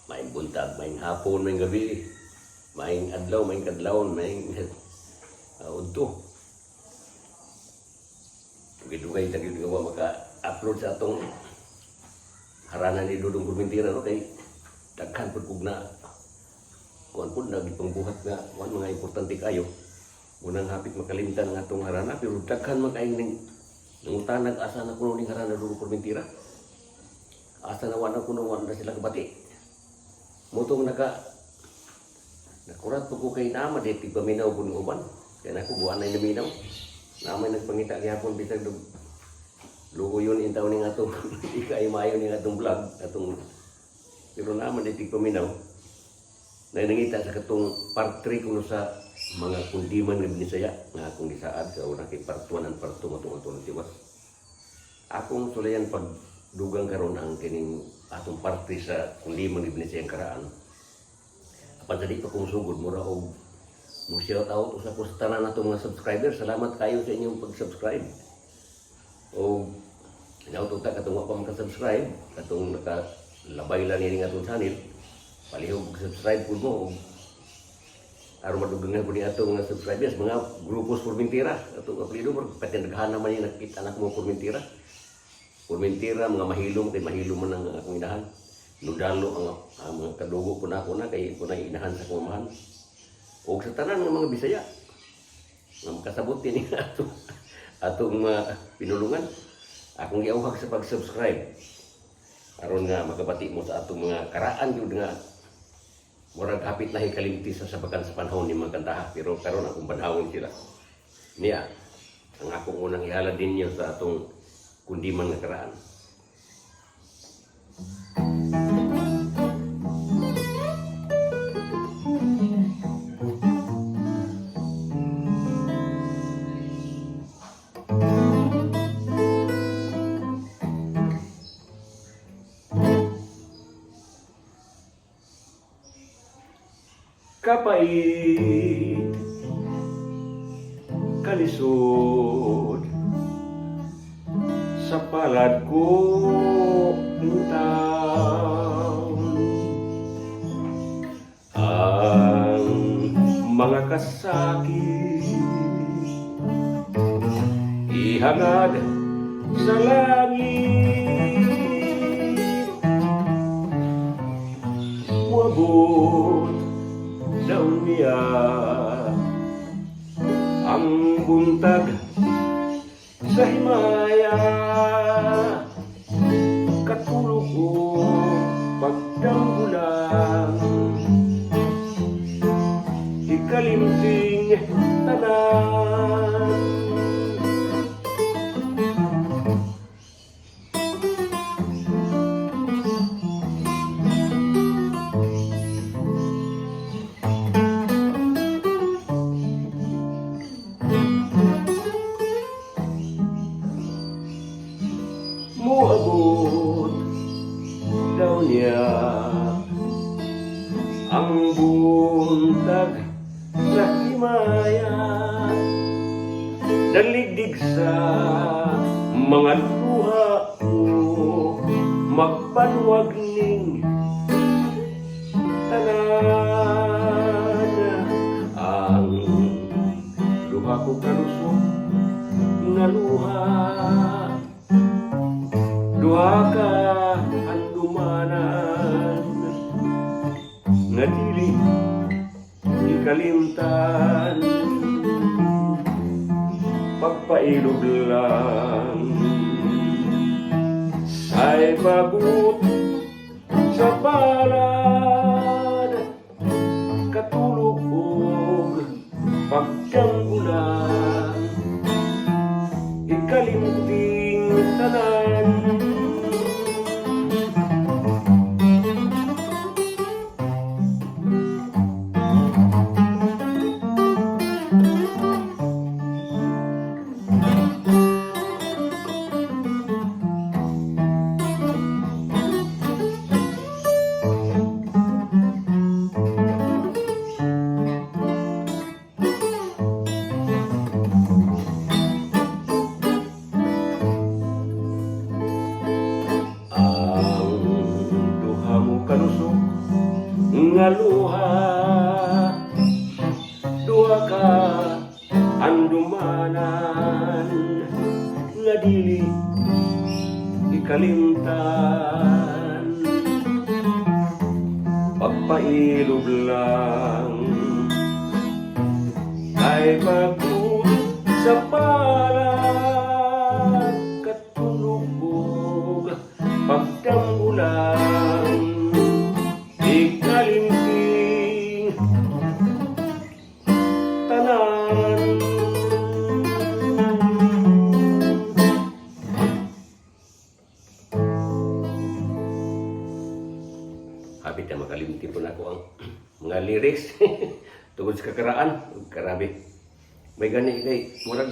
Maayong buntag, maayong hapon, maayong gabi, maayong adlaw, maayong kadlawon, maayong udto. Dugay-dugay ta gyud nga maka-upload sa atong harana ni Dudong Purmentira, no, kay daghan pud kog na kuan pud na gipangbuhat nga kuan, mga importante kayo. Unang hapit makalimtan ang atong harana, pero daghan man kayong ning nangutanag asa na kuno ning harana Dudong Purmentira. Asa na wala kuno, wala na sila kabati. Mutong nakurat po ko kay nama di tigpaminaw po ng uban. Kaya nako buwan na naminaw. Namay nagpangita gihapon bisag dug lugo yun in taon ning atong di kay maayo ning atong vlog atong, pero naman di tigpaminaw na nangita sa katong part 3 kuno sa mga kundiman nga Binisaya nga akong gisaad sa una kay part 1 and part 2 matong atong tiwas. Akong sulayan pag dugang karon ang kining atong part 3 sa kundiman nga Binisaya karaan. Apan sa di pa kong sugod, mura og mo shout out usa ko sa tanan natong mga subscriber. Salamat kayo sa inyong pag-subscribe. O shout out ta katong wa pa maka-subscribe, katong nakalabay lang ini atong channel. Palihog subscribe pud mo og aron madugangan po ni atong mga subscribers, mga grupos Purmentira, atong apelyido mo, pati naghahan naman yung nakita anak mo Purmentira. Purmentira, mga mahilom, kay mahilom man ang akong inahan. Nudalo ang mga kadugo po na ako na, kay ko na inahan sa akong amahan. O sa tanan ng mga Bisaya, nga makasabot din atong, atong mga pinulungan. Akong giauhag sa pag-subscribe. Aron nga makabati mo sa atong mga karaan yun nga murag hapit na hikalimti sa sabakan sa panahon ni mga kantaha, pero karon akong banhawon sila niya ang akong unang ihalad ninyo sa atong kundiman nga karaan. Kapait, kalisod sa palad ko taon ang mga kasakit ihangad sa langit, wabot daw niya ang buntag sa himaya, katulog ko pagdambulang ikalimting tanan. Muabot daw niya ang buntag sa himaya, daligdig sa mga luha mo magpanwag ning tanan. Ang duha ko kalusog nga luha, duha ka handumanan nga dili ikalimtan, pagpailob lang say bagut sa palad, katulog og pagkambulan ikalimting tanan. Makalusok nga luha. Duha ka andumanan nga dili ikalimtan. Pagpailob lang ay pagtulog sa palad, katulog pagdambulan, ikalimting tanan. Hapit na makalimti po na ako ang mga lyrics tungod sa kakaraan. Karabi. May gani kay murag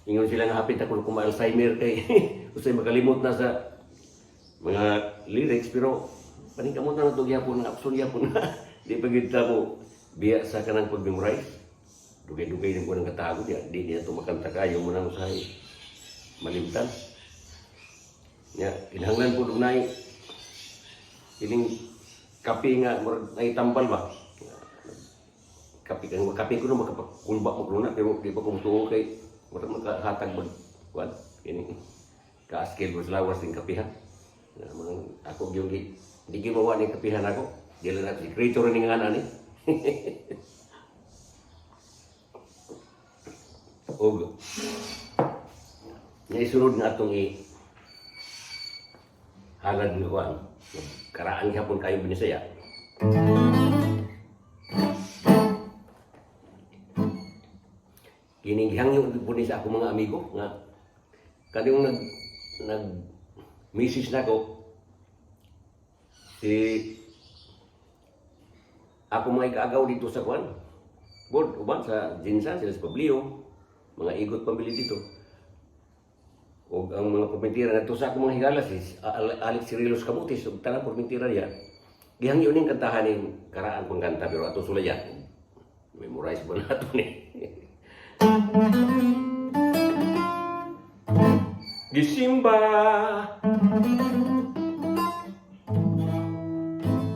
ingon sila nga hapit ako kung ma-Alzheimer kay usay makalimot na sa mga lyrics, pero paningkamot na nato gyapon nga option gyapon na di pa gid ta mo biya sa kanang pag-memorize. Dugay-dugay din ko ng katago diya, di niya to makanta kayo mo nang usahay malimtan. Nya kinahanglan po dunay kining kape nga murag ay tambal ba. Kape kang kape ko no makapakulba mo kuno na, pero di pa ko mutuo kay murag makahatag mag kuan kini kaaskil mo sa lawas ning kapihan. Na mga ako gyud gi di gyud mawa ning kapihan ako. Di lang nato si creator ni nga ni. Og nga isunod nga atong i halad nga kuan. Karaan gihapon kayo Binisaya. Kining gihangyo po ni sa ako mga amigo nga kaniyong nag nag misis nako si ako mga igaagaw dito sa kuan. Bod uban sa Jinsan sila sa Pablio, mga igot pamili dito. Og ang mga pamintira ngadto sa akong mga higala si Alex Cirilos Camutis ug tanang pamintira niya. Gihangyo ning kantahan ning karaan pang kanta, pero ato sulayan. Memorize ba nato ni? Gisimba,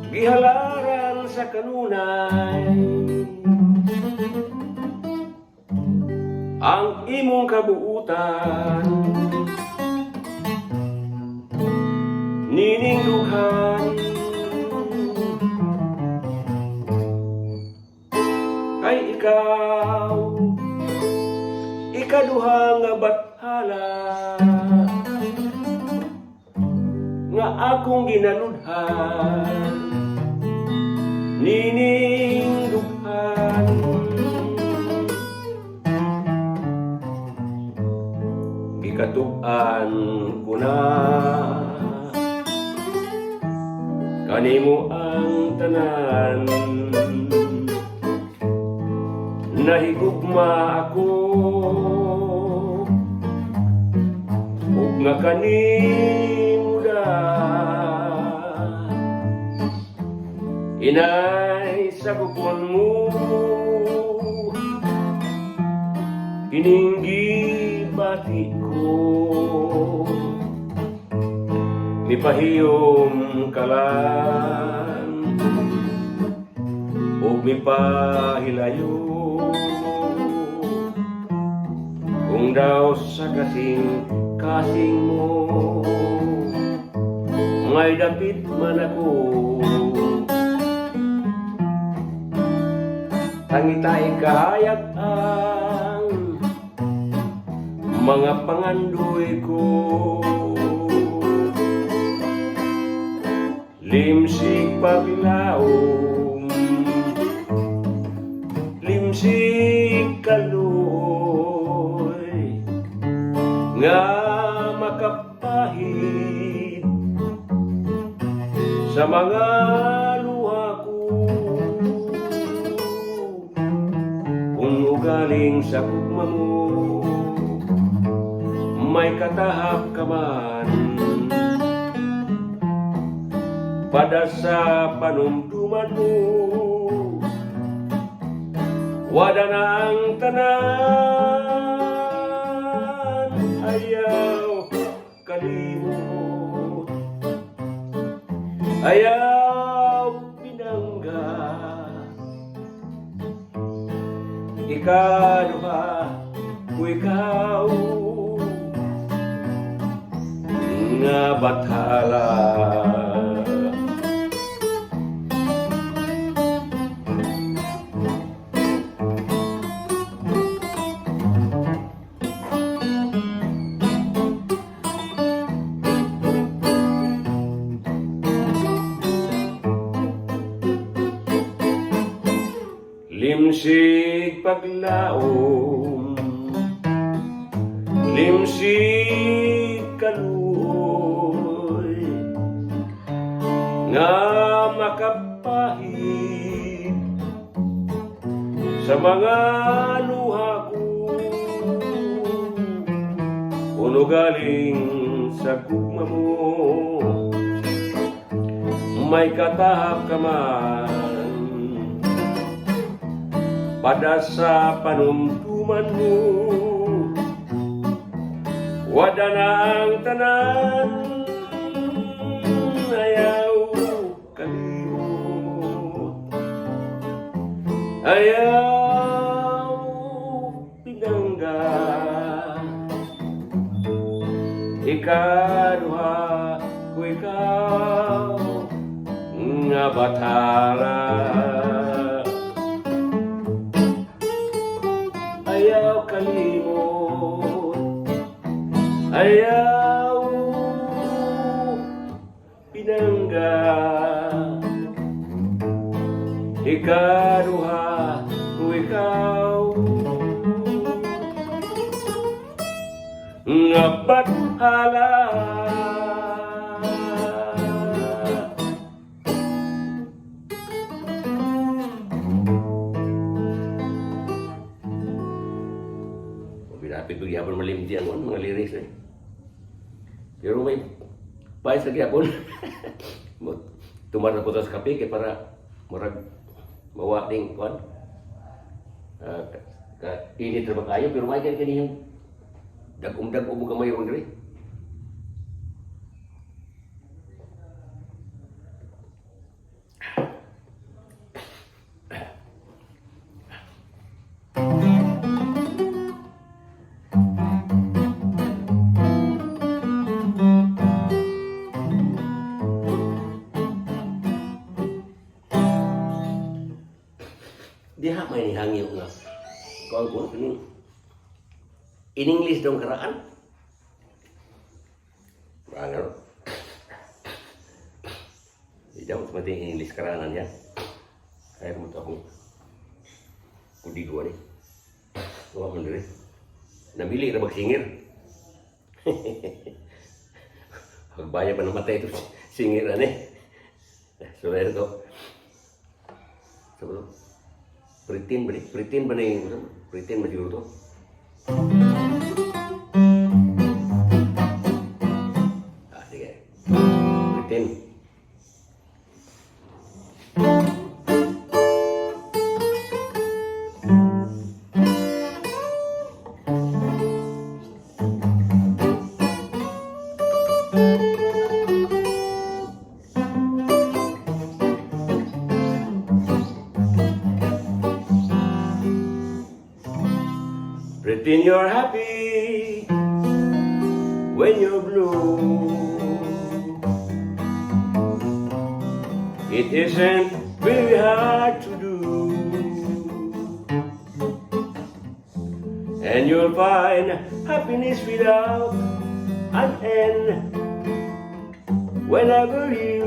gihalaran sa kanunay ang imong kabuutan nining dughan kay ikaw ikaduha nga bathala nga akong ginaludhan nining dughan. Gikatub-an ko na kanimo ang tanan, nahigugma ako ug nga kanimo da inay sa kupon mo kining gibati ko, mipahiyom kalan ug mipahilayo kung daw sa kasing kasing mo may dapit man ako. Tangitay kahayag ang mga pangandoy ko. Limsik pabilawom, limsik kaluoy nga makapahid sa mga luha ko. Kung ugaling sa gugma mo may katahap ka man, pada sa panumduman mo wada na ang tanan, ayaw kalimot. Ayaw, pinangga. Ikaduha ko ikaw nga bathala. Limsig paglaom, limsig kaluoy nga makapahid sa mga luha ko, kuno galing sa gugma mo, may katahap ka man pada sa panumduman mo. Wada na ang tanan. Ayaw kalimot. Ayaw, pinangga. Ikaduha ko ikaw nga bathala. Ayaw kalimot. Ayaw, pinangga. Ikaduha ko ikaw nga bathala. Pinapit ko gyapon malimti ang mga lyrics eh. Pero may payas na gyapon. Tumar na po sa kape kay para murag mawa ding kuan. Ka init ra ba kayo, pero may kani kaniyang dagom-dagom mo gamay ron diri. Diha may nihangyo nga. Kuan ko kaning in English dong karaan. Ano? Di daw mati in English karaanan niya. Kaya mo to akong kudigo ni. Wa man diri. Namili ra magsingir. Pagbaya pa namatay ito singir ani. So ito. So, pretend ba ni? Pretend ba ni? Pretend ba siguro to? Ah, sige. Pretend. Pretend you're happy when you're blue. It isn't very hard to do. And you'll find happiness without an end whenever you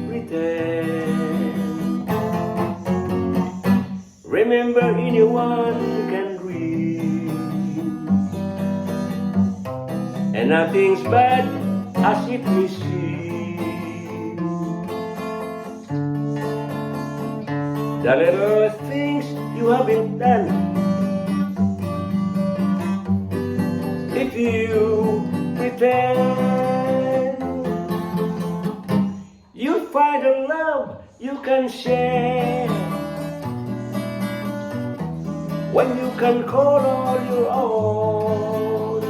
pretend. Remember, anyone can dream, and nothing's bad as it may seem. The little things you haven't done, if you pretend, you'll find a love you can share when you can call all your own.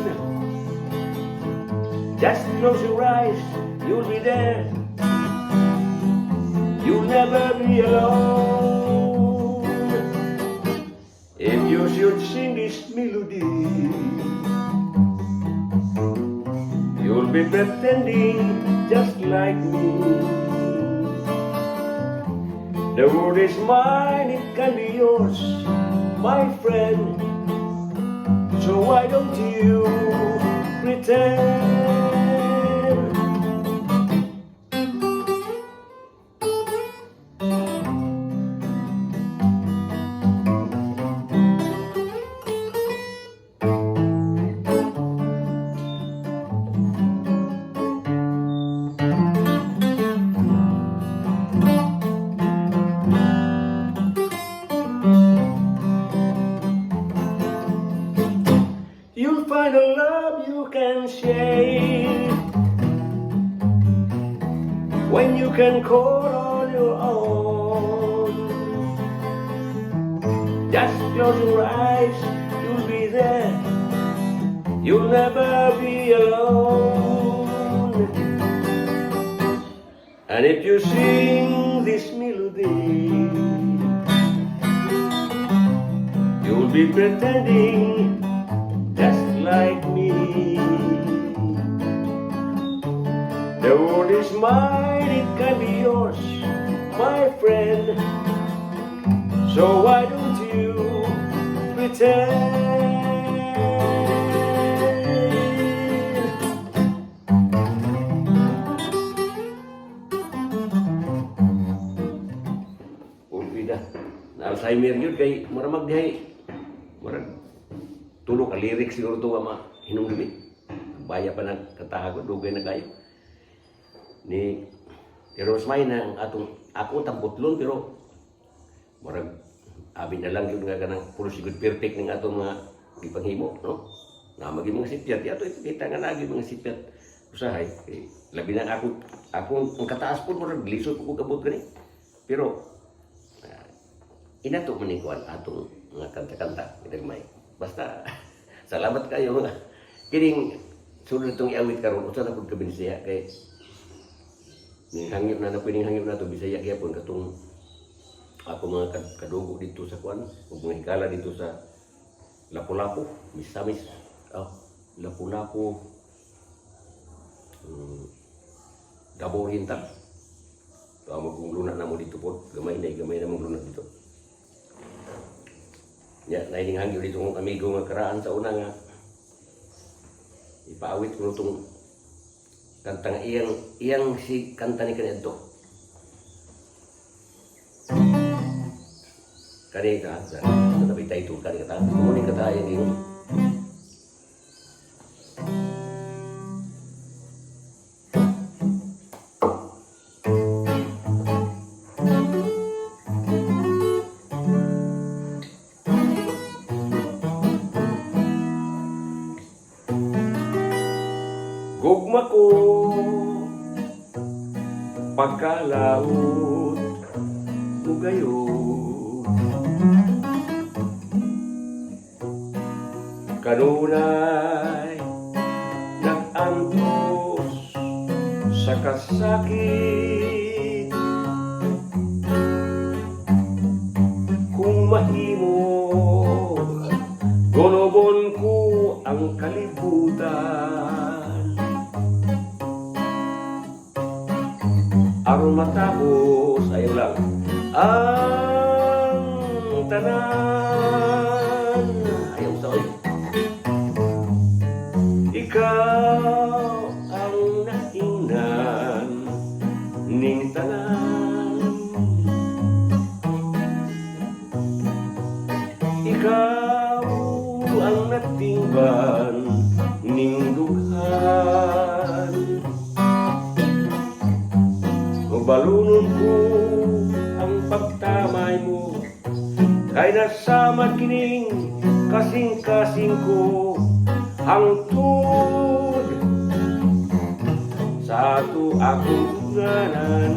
Just close your eyes, you'll be there. Never be alone. If you should sing this melody, you'll be pretending just like me. The world is mine, it can be yours, my friend. So why don't you pretend? You'll find a love you can share when you can call on your own. Just close your eyes, you'll be there. You'll never be alone. And if you sing this melody, you'll be pretending just like me. The world is mine, it can be yours, my friend. So why don't you pretend? Pulpida. Na Alzheimer yun kay murag dihay. Murag tulo ka lyrics siguro to nga ma hinumdumi. Baya pa na katahago, dugay na kayo. Ni pero mas may na ang atong ako tamputlon, pero murag abi na lang yun nga kanang puro sigud perfect ning atong mga gipanghimo, no? Na magi mga sipyat ato ipakita nga nagi mga sipyat usahay kay labi na ako ako ang kataas po, murag lisod ko kabot gani, pero inato man ni kuan atong mga kanta-kanta gagmay. Basta salamat kayo mga kining sunod itong iawit karon, usa na pud ka Bisaya kay ning hangyo na na ning hangyo na to Bisaya gyapon, katong ako mga kadugo dito sa kuan ug mga higala dito sa Lapu-Lapu, Misamis, oh, Lapu-Lapu, Davao Oriental. So, ang magkong luna na mo dito po, gamay na, gamay na mong luna dito. Ya, naining hangyo dito kong amigo nga karaan sa una nga ipaawit ko itong kanta nga iyang iyang si kanta ni kaniadto. Kani ka sa sa tabi title kani kata. Mo ni kata yang ingon. Gugma ko pagkalaot mo gayon, kanunay nag-antos sa kasakit. Kung mahimo, gonobon ko ang kalibutan aron matapos, ayaw lang, ang tanan. Ayaw sa oy. Ikaw ang naingnan ning tanan. Ikaw ang natingban ning dughan. Balunon ko ang pagtamay mo kay nasamad kining kasing-kasing ko hangtod sa ato akong nganan.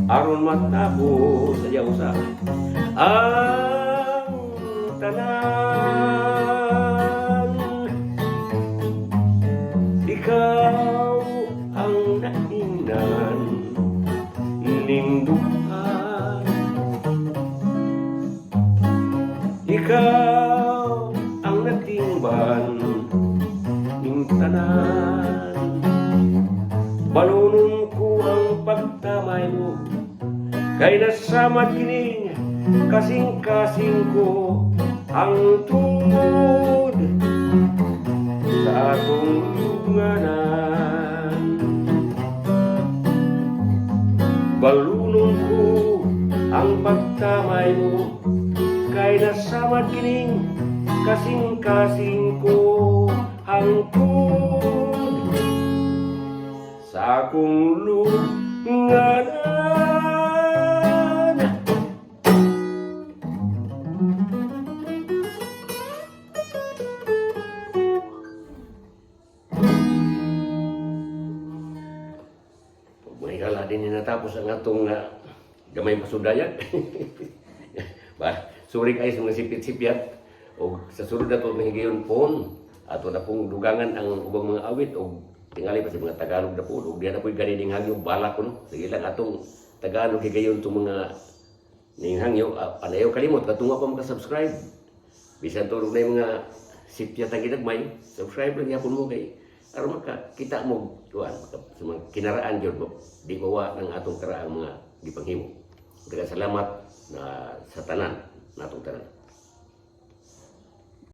Aron matapos sa usa ang tanan. Ikaw ang naingnan ning dughan. Ikaw ang natingban ning tanan. Balunon ko ang pagtamay mo kay nasamad kining kasing-kasing ko hangtod sa atong lubnganan. Balunon ko ang pagtamay mo kay nasamad kining kasing-kasing ko hangtod sa akong lubnganan. Mahigala din ni natapos ang atong gamay pasundayag. Ba, sorry kayo sa mga sipit-sipyat. O sa sunod na ito, mahigayon phone. Ato na pong dugangan ang ubang mga awit o tingali pa sa mga Tagalog na po. O diyan na po'y ganining hangyo, balak ko, no. Sige lang atong Tagalog higayon itong mga ning hangyo. Panayaw kalimot, katunga pa maka-subscribe. Bisan tulog na yung mga sipyat ang ginagmay, subscribe lang yapon mo kay aron maka kita mo kuan sa mga kinaraan gyud mo di mawa ng atong karaang mga gipanghimo. Daghang salamat na sa tanan natong tanan.